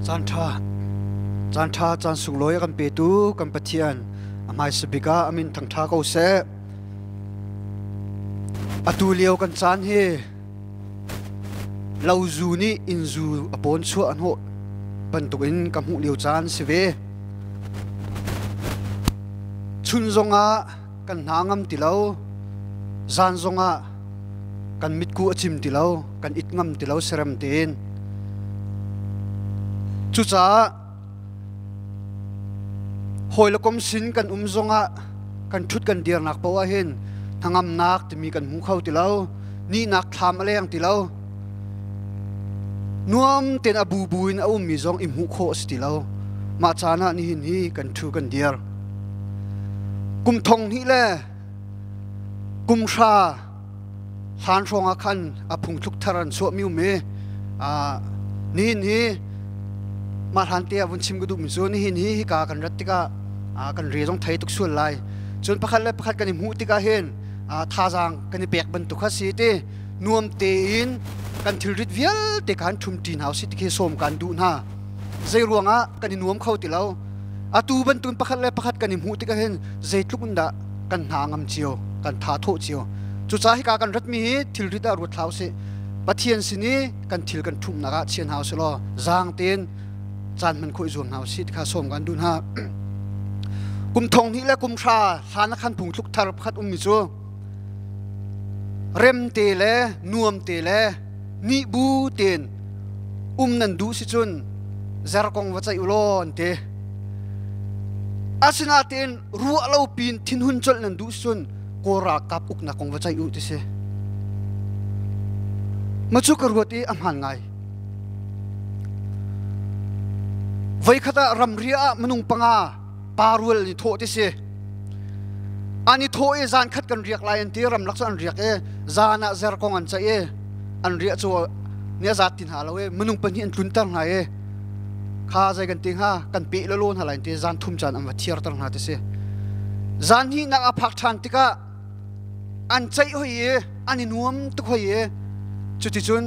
Caan ṭha, caan ṭha, caan sunglawi a kan petu kan Pathian a hmaisa bik ah a min thangṭha ko seh. Atu lio kan caan hi lozu nih innzu a pawn chuah a hnawh bantukin ka hmuh lio caan si ve. Chun zongah kan hna ngam ti lo, zan zongah kan mitku a cim ti lo, kan it ngam ti lo serem tein. Cucaah hawi le kom sin kan um zongah kan ṭhut kan dirnak paoh ah hin hnangamnak timi kan hmu kho ti lo, nihnak thlam a leng ti lo. Nuam tein a bubu in a ummi zong i hmuh khawh a si ti lo. Mah caan ah nihin hi kan ṭhu kan dir. Kum thong hnih le kum hra hlan hrawng ah khan a phungthluk thar an chuahmi um i nihin hi mah hlan te ah vun chim ka duhmi cu nihin hi hika kan rat tikah kan re zong thei tuk sual lai. Cun pakhat le pakhat kan i hmuh tikah hin thazaang kan i pek bantuk kha si ti nuam tein kan thilrit vialte khan ṭhumṭi hna usih ti khi sawm kan duh hna. Zei ruangah kan i nuam kho ti lo. Atu bantukin pakhat le pakhat kan i hmuh tikah hin zeitluk in dah kan hna ngam cio, kan tha thawh cio. Cucaah hika kan ratmi hi thilrit ah ruat hlah usih. Pathian sin i kan thil kan ṭhumhnak ah chia hna usih law zaang tein caan hman khawh i zuam hna usih ti kha sawm kan duh hna. Kum thong hnih le kum hra hlan ah khan phungthluk thar pakhat ummi cu rem te le nuam te le nih bu tein um nan duh si cun zerkong va ceih u law an ti. Asinain ruah lo pin thinhun colh nan duh cun Kawl ralkap uknak kong va ceih u ti si. Ma cu ka ruat i a hmaan ngai. Voikhat ah ramri ah minung panga pa rual an i thawh ti si. An i thawh i zan khat kan riak lai an ti ramlak cu an riak i zan ah zerkong an ceih i an riah cu ni a zat ti hna lo i minung pahnih an tlunter hna i kha zei kan ti hnga kan peh lelaw hna lai ti zan thum caan an va thiarter hna ti si. Zan hnihnak a phak ṭhan tikah an ceih hoi i an i nuam tuk hoi i cuticun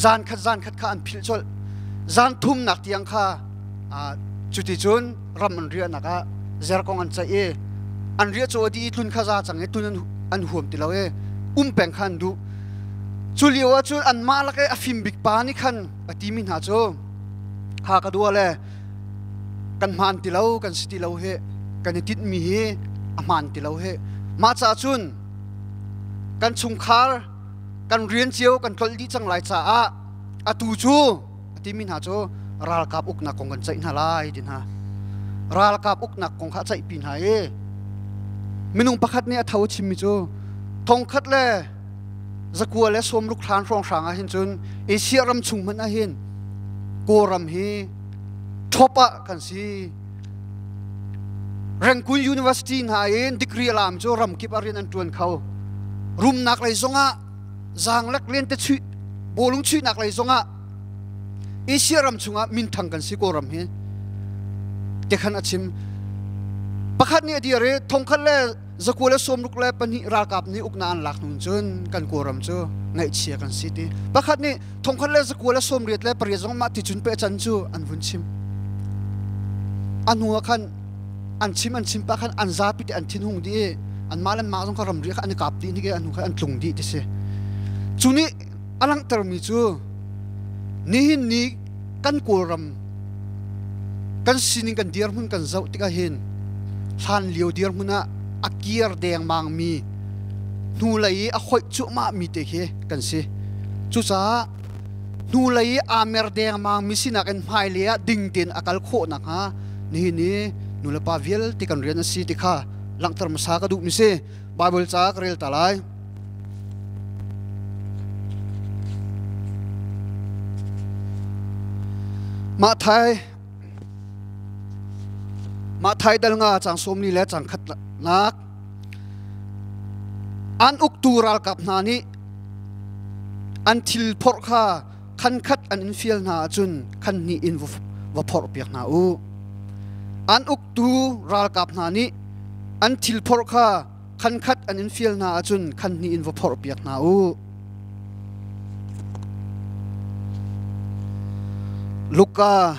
zan khat zan khat kha an philh colh. Zan thumnak tiang kha cuticun ram an riahnak ah zerkong an ceih i an riah cu a dih i tlun kha za cang i tlun an huam ti lo i um peng kha an duh. Cu lio ah cun anmah lak i a fim bik pa nih khan a timi hna cu ha ka dua le kan hmaan ti lo kan si ti lo hi kan i tinhmi hi a hmaan ti lo hi mah caah cun kan chungkhar kan rian cio kan tlolh dih cang lai caah atu cu a timi hna cu ralkap uknak kong kan ceih hna lai ti hna ralkap uknak kong kha a ceihpi hna i minung pakhat nih a tho a chimmi cu thongkhat le zakua le sawmruk hlan hrawnghrang ah hin cun Asia ram chung hmanh ah hin Kawlram hi top ah kan si Rangoon University hna in degree a lam cu ramkip ah rian an ṭuan kho rumnak lei zongah zaanglek lente chuih bawlung chuihnak lei zongah Asia ram chungah minthang kan si Kawlram hi te khan a chim pakhat nih a dir i thongkhat le zakua le sawmruk le pahnih ralkap nih uknak an lak hnu cun kan Kawlram cu ngaihchia kan si ti pakhat nih thongkhat le zakua le sawmriat le pariat zong mah ti cun pe can cu an vun chim a hnu ah khan an chim an chim pa khan an zapi te an thinhung dih i anmah le mah zong kha ramri kha an i kap dih ni an hnu kha an tlung dih ti si cu nih a langhtermi cu nihin ni kan Kawlram kan sining kan dirhmun kan zoh tikah hin hlan lio dirhmun ah a kir dengmang mi hnulei i a hoih cuahmah mi te khi kan si cucaah hnulei i aa mer dengmang mi sinak in hmailei ah ding tein a kal khawh nakhnga nihin i nulepa vialte kan rian a si ti kha langhter hmasa ka duhmi si Bible ca ka rel ta lai. Mah thai Mah thai dal nga cang sawmli le cang khat nak an uktu ralkap hna nih an thil phorh kha khan khat an in fial hna ahcun khan hnih in va phorhpiak hna u. An uktu ralkap hna nih an thil phorh kha khan khat an in fial hna ahcun khan hnih in va phorhpiak hna u. Luka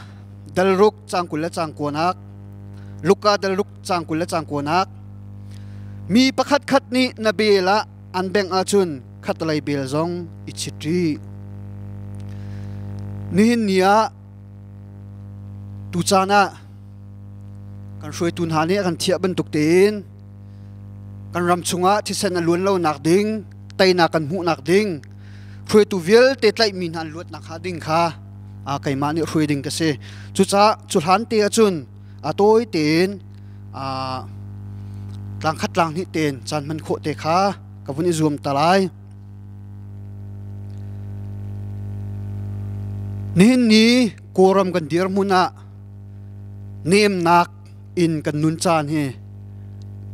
dalruk cang 20 le cang kuanak. Luka dalruk cang 20 le cang kuanak. Mi pakhat khat nih na bel ah an bengh ahcun khatlei bel zong i chit rih. Nihin ni ah tucaan ah kan hruaitu hna nih a kan thiah bantuk tein kan ram chungah thisen a luan lonak ding, teinak kan hmuhnak ding, hruaitu vialte tlaihmi hna an luatnak hnga ding kha keimah nih hruai ding ka si. Cucaah cu hlan te ahcun a tawi tein tlangkhat tlang hnih tein caan hman khawh te kha ka vun i zuam ta lai. Nihin ni Kawlram kan dirhmun ah nemnak in kan nun caan hi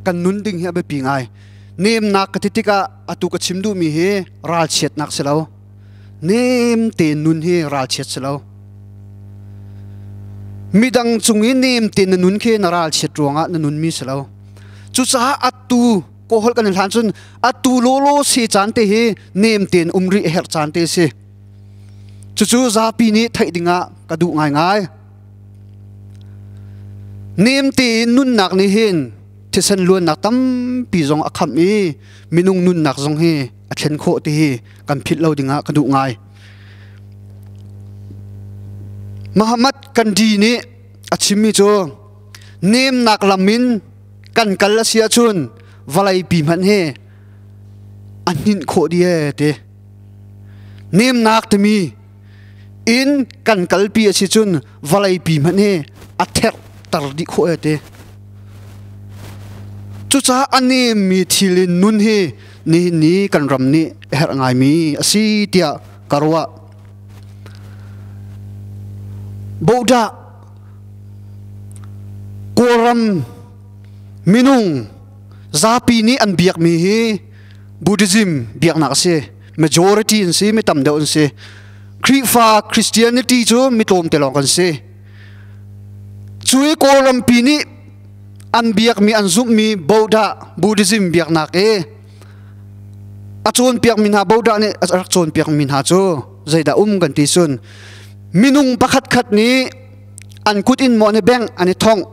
kan nun ding hi a biapi ngai. Nemnak ka ti tikah atu ka chim duhmi hi ralchiatnak si lo. Nem tein nun hi ralchiat si lo. Midang cung i nem tein na nun khi na ralchiat ruangah na nunmi si lo. Cucaah atu kawhol kan i hlan cun atu lawlaw se caan te hi nem tein um rih a herh caan te si. Cucu zapi nih theih dingah ka duh ngaingai. Nem tein nunnak nih hin thisen luannak tampi zong a khamh i minung nunnak zong hi a thlen khawh ti hi kan philh lo dingah ka duh ngai. Muhammad Gandhi nih a chimmi cu nemnak lam in kan kal a si ahcun vawlei pi hmanh hi a hninh khawh dih ee ti. Nemnak timi in kan kalpi a si cun vawlei pi hmanh hi a therhter dih khawh ee ti. Cucaah a nemmi thil in nun hi nihin ni kan ram nih a herh ngaimi a si tiah ka ruah. Bodah Kawlram minung zapi nih an biakmi hi Buddhism biaknak a si. Majority an si, mi tam deuh an si. Khrihfa Christianity cu mi tlawmte lawng kan si. Cu i Kawlrampi nih an biakmi an zumhmi Buddha Buddhism biaknak i a cawnpiakmi hna Buddha nih a rak cawnpiakmi hna cu zeidah um kan ti cun minung pakhat khat nih an kut in maw an i bengh an i thongh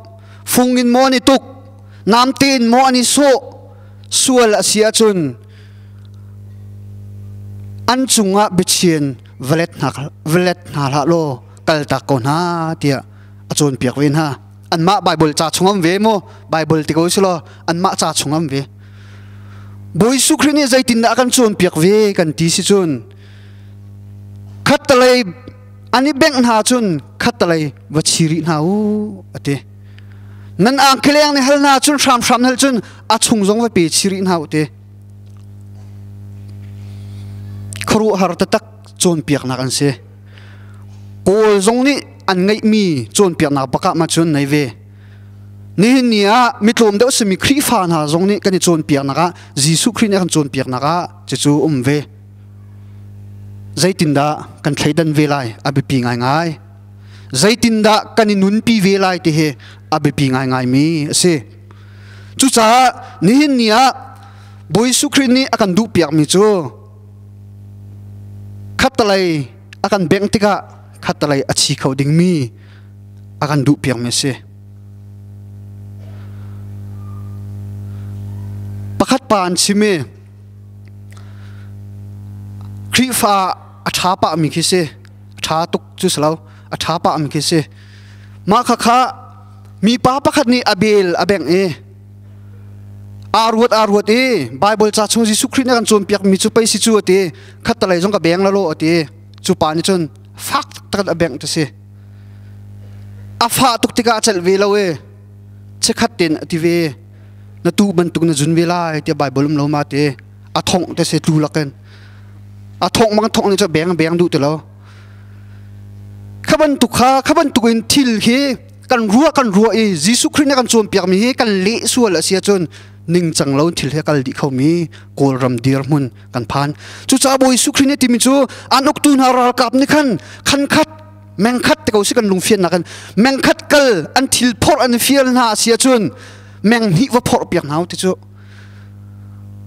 fung in maw an i tuk namte in maw an i sawh sual a si ahcun an cungah biachian valet hna valet hna hlah law kaltak ko hna tiah a cawnpiak ve hna. Anmah Bible ca chung am ve mu. Bible ti ko si law anmah ca chung am ve. Bawi Jesuh Khrih nih zeitindah a kan cawnpiak ve kan ti si cun khattalei an i bengh hna cun khattalei va chi rih hna u a ti. Nan angkheleng nih hal hna cun hramhram hal cun a chung zong va pe chi rih hna u ti. Khuaruahhar taktak cawnpiaknak an si. Kawl zong nih an ngeihmi cawnpiaknak bak ah ma cun nei ve. Nihin ni ah mitlawm deuh simi Khrihfa hna zong nih kan i cawnpiaknak ah Jesuh Khrih nih a kan cawnpiaknak ah cucu um ve. Zeitindah kan thleidan ve lai a biapi ngaingai. Zeitindah kan i nunpi ve lai ti hi a biapi ngaingaimi a si. Cucaah nihin ni ah Bawi Jesuh Khrih nih a kan duhpiakmi cu khattalei a kan bengh tikah khattalei a chi kho dingmi a kan duhpiakmi a si. Pakhat pa an chim i Khrihfa a ṭha pahmi khi si. A ṭha tuk cu si lo, a ṭha pahmi khi si. Mah khakha mipa pakhat nih a bel a bengh i aa ruat aa ruat i Bible ca chung Jesuh Khrih nih a kan cawnpiakmi cu pei si cu a ti. Khattalei zong ka beng la law a ti. Cu pa nih cun fak taktak a bengh ti si. A fah tuk tikah a celh ve lo i chikkhat tein a ti ve. Na tu bantuk na zun ve lai tiah Bible um lo ma ti. A thongh te si tlu lakin. A thongh bang thongh nih cu beng beng duh ti lo. Kha bantuk kha kha bantuk in thil khi kan ruah kan ruah i Jesuh Khrih nih kan cawnpiakmi hi kan leh sual a si ahcun ningcang lo thil he kal dih khomi Kawlram dirhmun kan phan. Cucaah Bawi Jesuh Khrih nih timi cu an uktu hna ralkap nih khan khan khat mengkhat te ko si kan lungfiannak in mengkhat kal an thil phorh an fial hna a si ahcun meng hnih va phorh piak hna ti cu.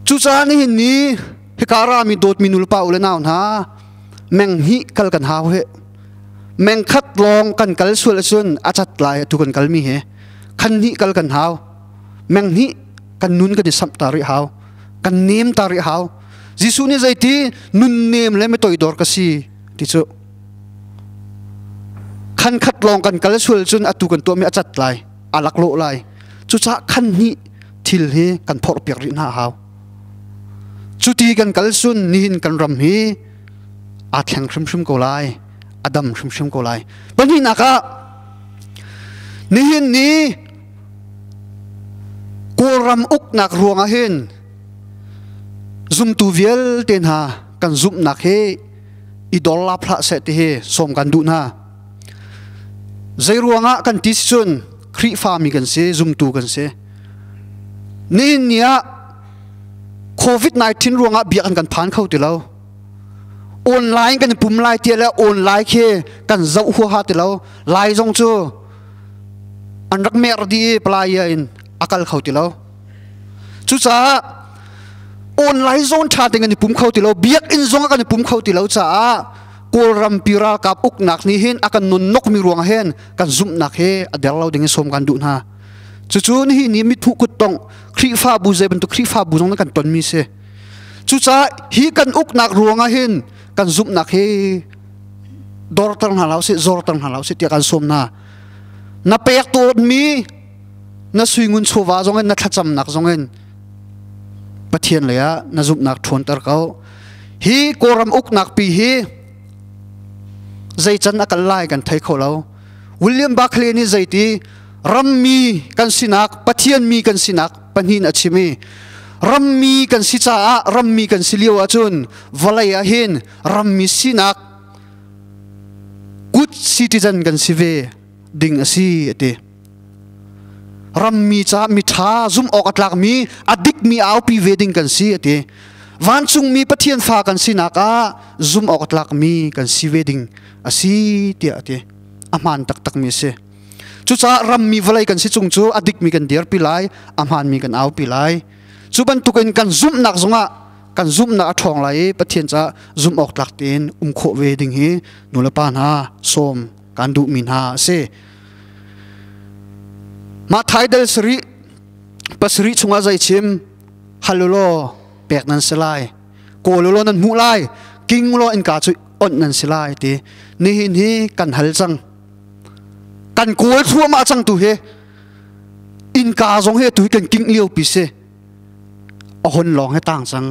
Cucaah nihin ni hika rami dawtmi nulepa u le nau hna meng hnih kal kan hau he. Mengkhat lawng kan kal sual ahcun a cat lai atu kan kalmi hi. Khan hnih kal kan hau. Meng hnih kan nun kan i samh ta rih hau. Kan nem ta rih hau. Jesuh nih zeiti nun nem le mitoidor ka si ti cu. Khan khat lawng kan kal sual cun atu kan tuahmi a cat lai, a laklawh lai. Cucaah khan hnih thil hi kan phorh piak rih hna hau. Cuti kan kal sun nihin kan ram hi aa thleng hrimhrim ko lai, a dam hrimhrim ko lai. Pahnihnak ah nihin ni Kawlram uknak ruangah hin zumtu vialte hna kan zumhnak hi i dor lap hlah seh ti hi sawm kan duh hna. Zei ruangah kan ti si cun Khrihfa mi kan si, zumtu kan si. Nihin ni ah COVID-19 ruangah biakinn kan phan kho ti lo. Online kan i pum lai ti le online khi kan zoh huaha ti lo. Lai zong cu an rak mer dih i palaya in a kal kho ti lo. Cucaah online zone ṭha tein kan i pum kho ti lo. Biakinn zong ah kan i pum kho ti lo caah Kawlram pi ralkap uknak nih hin a kan nonnok mi ruangah hin kan zumhnak hi a der lo ding in sawm kan duh hna. Cucu nihin ni mithmuh kuttongh Khrihfabu zei bantuk Khrihfabu zong kan tonmi si. Cucaah hi kan uknak ruangah hin kan zumhnak hi dorter hna lo sih, zorter hna lo sih tiah kan sawm hna. Na pek tawnmi na suingun chawva zong in na thlacamnak zong in Pathian lei ah na zumhnak ṭhawnter ko. Hi Kawlram uknak pi hi zei can a kal lai kan thei kho lo. William Barclay nih zeiti rammi kan sinak Pathian mi kan sinak pahnih a chim i rammi kan si caah rammi kan si lio ahcun vawlei ah hin rammi sinak good citizen kan si ve ding a si a ti. Rammi caah miṭha zumh awk a tlakmi a dikmi aupi ve ding kan si a ti. Vancungmi Pathian fa kan sinak ah zumh awk a tlakmi kan si ve ding a si tiah a ti. A hmaan taktakmi a si. Cucaah rammi vawlei kan si chung cu a dikmi kan dirpi lai, a hmaanmi kan aupi lai. Cu bantukin kan zumhnak zongah kan zumhnak a ṭhawng lai i Pathian caah zumh awk tlak tein um khawh ve ding hi nulepa hna sawm kan duhmi hna a si. Mah thaidal sarih pasarih chungah zei chim hal u law pek nan si lai kawl u law nan hmuh lai king law innka cu onh nan si lai ti nihin hi kan hal cang kan kawl thluahmah cang tu hi innka zong hi tu hi kan king lio pi si a hon lawng he tang cang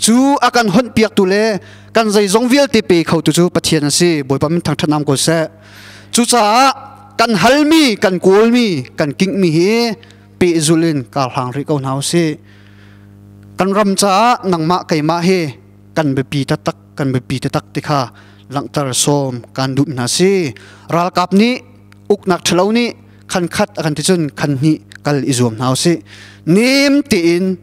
cu a kan hon piak tu le kan zeizong vialte pe kho tu cu Pathian a si Bawipa min thangthat nam ko seh cucaah kan halmi kan kawlmi kan kingmi hi pehzul in kar hlang rih ko hna usih kan ram caah nangmah keimah hi kan biapi taktak kan biapi taktak ti kha langhter sawm kan duh hna si ralkap nih uknak ṭhalo nih khan khat a kan ti cun khan hnih kal i zuam hna usih nem tein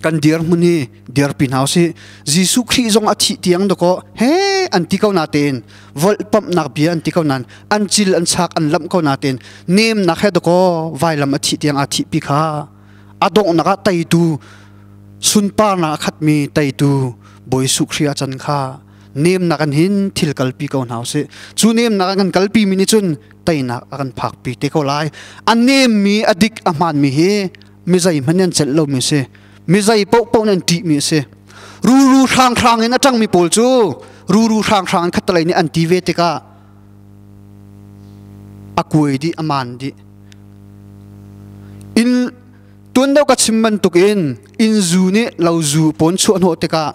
kan dirhmun hi dirpi hna usih Jesuh Khrih zong a thih tiang dakaw he an ti ko na tein volhpamhnak bia an ti ko nan an cil an chak an lamh ko na tein nemnak he dakaw vailam a thih tiang a thih pi kha a donghnak ah teitu sunparnak a khatmi teitu Bawi Jesuh Khrih a can kha nemnak an hin thil kalpi ko hna usih cu nemnak an kan kalpi mi nih cun teinak a kan phakpi te ko lai a nemmi a dik a hmaanmi hi mi zeihmanh an celh lomi a si mi zei paohpaoh nih an ṭihmi a si ruru hranghrang in a ṭangmi pawl cu ruru hranghrang in khattelei nih an ti ve tikah a kuai dih a maan dih in tuan deuh ka chim bantukin inn zu nih lo zu pawn chuah hnawh tikah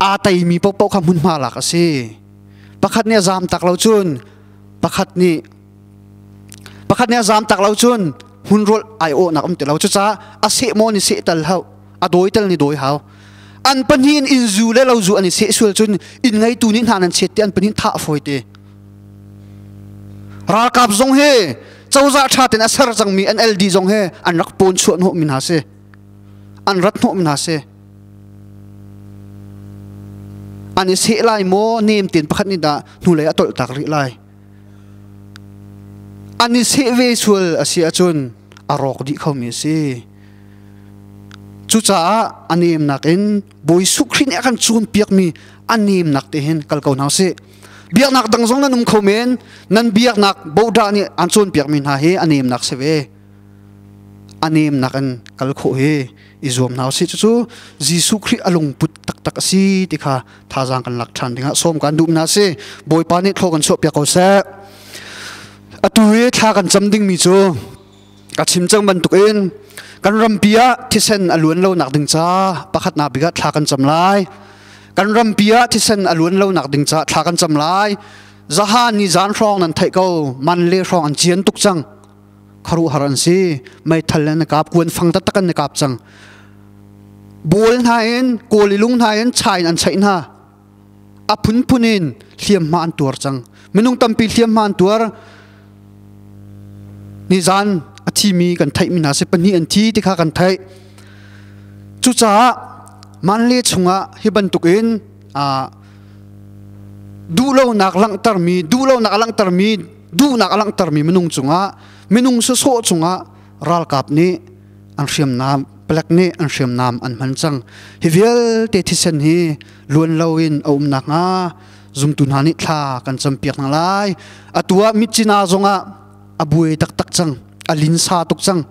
aa teimi paohpaoh kha hmunhma lak a si pakhat nih a zaam tak lo cun pakhat nih pakhat nih a zaam tak lo cun hmunrawlh ai awhnak um ti lo cucaah a seh maw ni seh tal hau a dawi tal ni dawi hau an pahnih in inn zu le lo zu an i seh sual cun inn ngeitu nih hna nan chet ti an pahnih thah fawi te ralkap zong he cozah ṭha ten a ser cangmi NLD zong he an rak pawn chuah hnawh mi hna si an rat hnawh mi hna si an i seh lai maw nem ten pakhat nih dah hnulei a tolh tak rih lai an i seh ve sual a si ahcun a rawk dih khomi a si cucaah a nemnak in Bawi Jesuh Khrih nih a kan cawnpiakmi a nemnak te hin kal ko hna usih. Biaknak dang zong nan um kho men. Nan biaknak bodah nih an cawnpiakmi hna hi a nemnak si ve. A nemnak in kal khawh hi i zuam hna usih. Cucu Jesuh Khrih a lungput taktak a si ti kha thazaang kan lak ṭhan dingah sawm kan duh hna si. Bawipa nih thlaw kan chuahpiak ko seh. Atu hi thla kan cam dingmi cu ka chim cang bantukin kan rampi ah thisen a luan lo nak ding ca pakhatnak bik ah thla kan cam lai. Kan rampi ah thisen a luan lo nak ding ca thla kan cam lai. Zahan ni zan hrawng nan theih ko man le hrawng an cian tuk cang. Kharuhar an si. Meithal in kap kuan fang taktak an kap cang. Bawl hna in kawli lung hna in chai in an chaih hna. A phunphun in hliamhma an tuar cang. Minung tampi hliamhma an tuar. Nizan a thimi kan theihmi hna si pahnih an thi ti kha kan theih. Cucaah Manle chungah hi bantukin duhlonak langhtermi duhlonak a langhtermi duhnak a langhtermi minung cungah minung sawsawh cungah ralkap nih an hriamnam palek nih an hriamnam an hman cang. Hi vialte thisen hi luan loin a um nakhnga zumtu hna nih thla kan campiak hna lai. Atu ah Myitkyina zongah a buai taktak cang, a linsa tuk cang.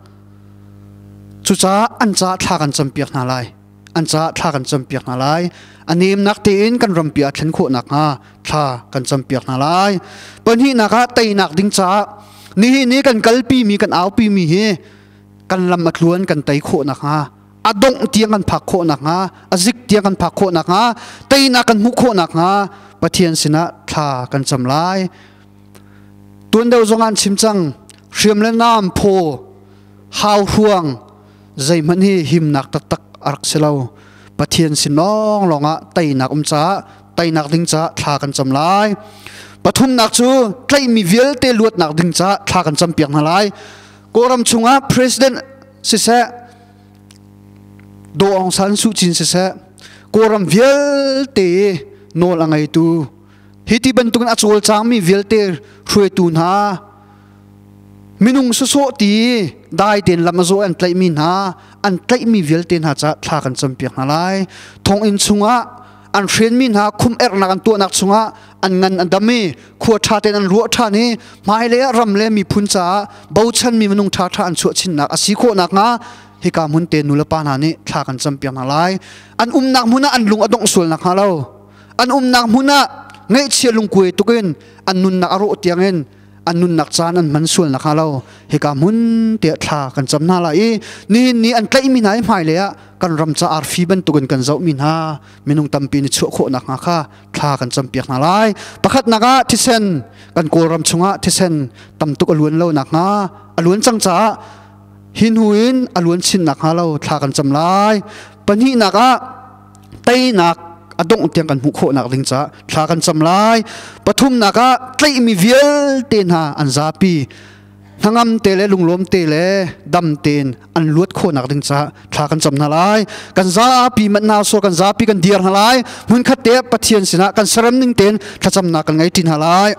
Cucaah an caah thla kan campiak hna lai. An caah thla kan campiak hna lai. A nemnak tein kan rampi ah thlen khawh nakhnga thla kan campiak hna lai. Pahnihnak ah teinak ding caah nihin ni kan kalpimi kan aupimi hi kan lam a tluan kan tei khawh nakhnga a dongh tiang kan phak khawh nakhnga a zik tiang kan phak khawh nakhnga teinak kan hmuh khawh nakhnga Pathian sinah thla kan cam lai. Tuan deuh zong an chim cang hriam le naam phaw hau hruang zeihmanh hi himnak taktak a rak si lo. Pathian sin lawnglawng ah teinak um caah teinak ding caah thla kan cam lai. Pathumnak cu tlaihmi vialte luatnak ding caah thla kan campiak hna lai. Kawlram chungah president siseh Daw Aung San Suu Kyi siseh Kawlram vialte nawl a ngeitu hi ti bantukin a cawlcangmi vialte hruaitu hna minung sawsawh ti dai tein lam a zawh an tlaihmi hna an tlaihmi vialte hna caah thla kan campiak hna lai. Thonginn chungah an hrenmi hna khum erhnak an tuahnak chungah an ngan an dam i khua ṭha tein an ruah ṭhan i hmailei ah ram le miphun caah bochanmi minung ṭhaṭha an chuah chinnak a si khawh nakhnga hika hmun te nulepa hna nih thla kan campiak hna lai. An umnak hmun ah an lung a dongh sual nakhnga lo, an umnak hmun ah ngaihchia lungkuai tukin an nunnak a rawh tiangin an nunnak caan an hman sual nakhnga lo hika hmun tiah thla kan cam hna lai i nihin ni an tlaihmi hna i hmailei ah kan ram ca arfi bantukin kan zohmi hna minung tampi nih chuah khawh nakhnga kha thla kan campiak hna lai. Pakhatnak ah thisen kan Kawlram chungah thisen tam tuk a luan lo nakhnga a luan cang caah hi hnu in a luan chin nakhnga lo thla kan cam lai. Pahnihnak ah teinak a dongh tiang kan hmuh khawhnak ding caah thla kan cam lai. Pathumnak ah tlaihmi vialte hna an zapi hnangam te le lunglawm te le dam tein an luat khawhnak ding caah thla kan cam hna lai. Kan zapi manh so kan zapi kan dir hna lai. Hmunkhat te Pathian sinah kan serem ning tein thlacamnak kan ngei ṭi hna lai.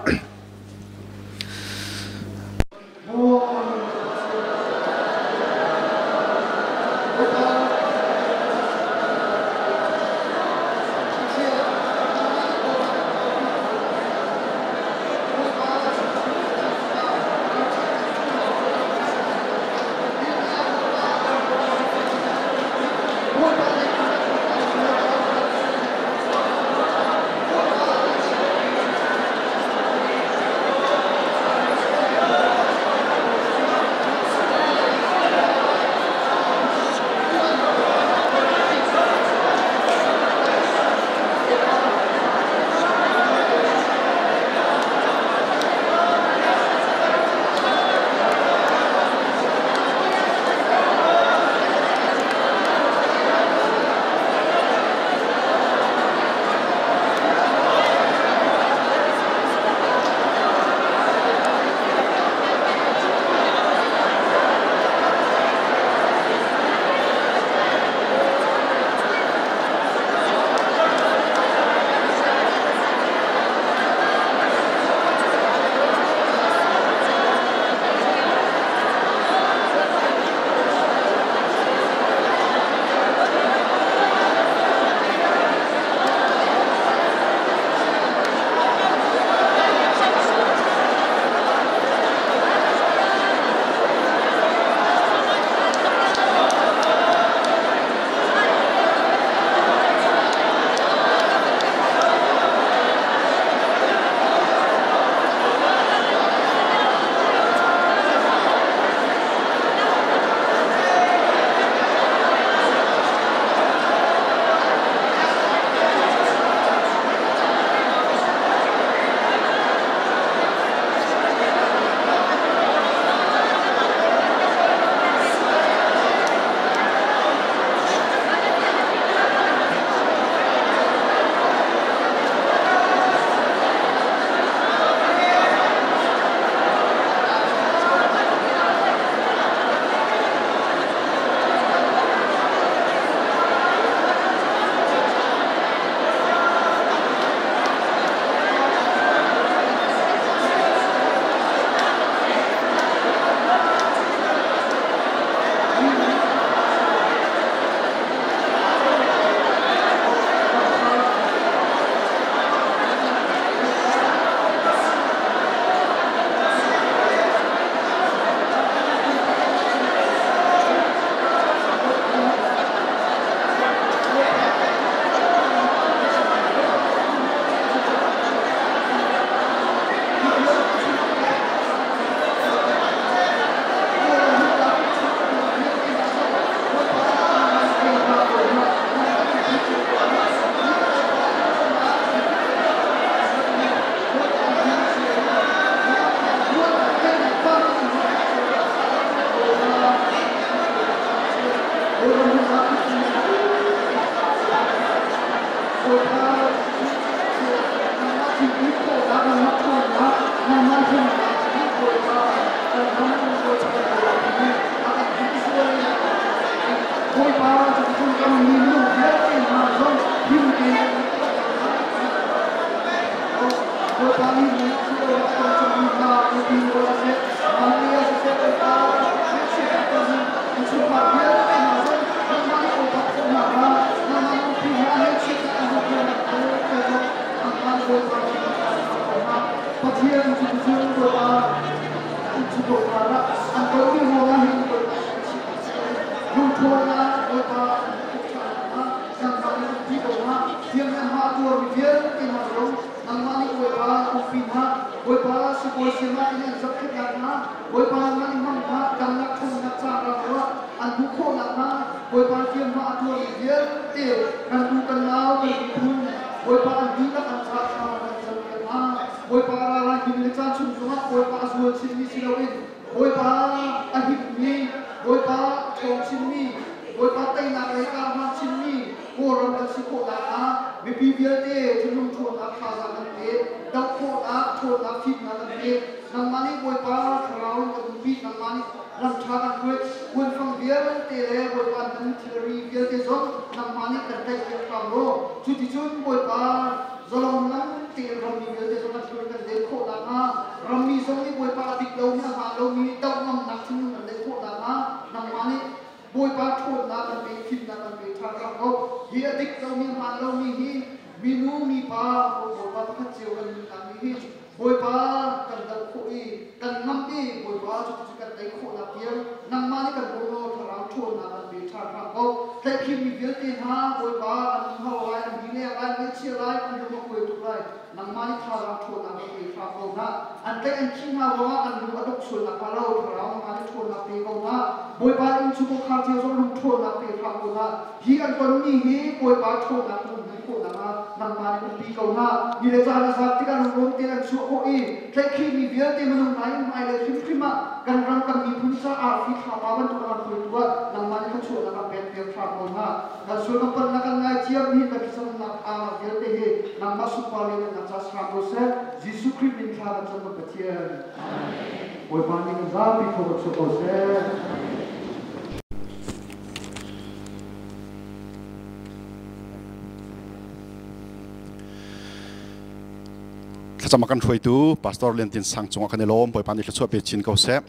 Bawipa nangmah thilti khawhnak nangmah ṭhawnnak nangmah himnak nih Bawipa kan ram Bawipa kan Bawipa nih a kan himsual Bawipa cuticun kan mi minung vialte hna zong him tein Bawipa nih kan cungmi hna mipi rual siseh Maria siseh Bawipa chungkhar vialte hna zong nangmah nih Bawipa khawhnak hna nangmah nupi hna ngaihchiatnak an hmuh nangmah Bawipa Pathian cuticun Bawipa cu Bawipa rak an tonmi ruangah hin Bawipa lungṭhawnnak Bawipa nangmah nih umpi ko hna thiam le hma tuarmi vialte hna zong nangmah nih Bawipa umpi hna Bawipa sibawi siamah in an zohkhenhnak hna Bawipa nangmah nih hmang hna damnak ṭhawnnak ca ram ruah an hmuh khawhnak hnga Bawipa thiam hma a tuarmi vialte kan u kan nau kan miphun Bawipa an dihlak an ca thla kan campiak hna Bawipa ra lai ni le caan chung zongah Bawipa a zual chinmi si loin Bawipa a himmi Bawipa ṭhawng chinmi Bawipa teinak lei kar hmang chinmi Kawlram kan si khawh nakhnga mipi vialte thinlung ṭhawnnak thazaang kan pe doh khawhnak ṭhawnnak fimnak kan pe nangmah nih Bawipa thlarau in kan umpi nangmah nih ram ṭha kan hruai kuanfang vialte le Bawipa nan thilri vialte zong nangmah nih kan tlaihpiak hram law cuticun Bawipa zalong lam tein rammi vialte zong kan hruai kan len khawh nakhnga rammi zong nih Bawipa a dik lomi a hmaan lomi doh ngamnak thinlung kan neih khawh nakhnga nangmah nih Bawipa ṭhawnnak kan pe fimnak kan pe ṭhan hram ko hi a dik lomi a hmaan lomi hi minu mipa Bawipa pakhat cio kan nunnak nih hin Bawipa kan doh khawh i kan ngamh i Bawipa cuticun kan tei khawhnak tiang nangmah nih kan bawm law thlarau ṭhawnnak kan pe ṭhan hram ko. Tlaihkhimmi vialte hna Bawipa an hau lai, an lileng lai, an ngaihchia lai, an lung a kuai tuk lai. Nangmah nih thlarau ṭhawnnak kan pe hram ko hna. An tlaih an khih hna ruangah an lung a dongh sual nakhnga lo thlarau nangmah nih ṭhawnnak pe ko hna. Bawipa inn chung khar cio zong lung ṭhawnnak pe hram ko hna. Hi an tonmi hi Bawipa ṭhawnnak na umpi khawh nakhnga nangmah nih umpi ko hna. Ni le caan a zat tikah lunglawm tein an chuah khawh i tlaihkhihmi vialte minung hna in hmailei hrimhrim ah kan ram kan miphun ca arfi thlapa bantuk a kan hruaitu ah nangmah nih thluachuahnak kan pek piak hram ko hna. Kan sual kan palhnak kan ngaithiam hi kan thlacamnak aanak vialte hi nangmah sunpar lianngannak ca si hram ko seh. Jesuh Khrih min thla kan cam kan Pathian. Bawipa nih kan zapi thaw kan chuah ko seh. Thlacam a kan hruaitu Pastor Lian Tin Sang cungah kan i lawm. Bawipa nih thluachuah pe chin ko seh.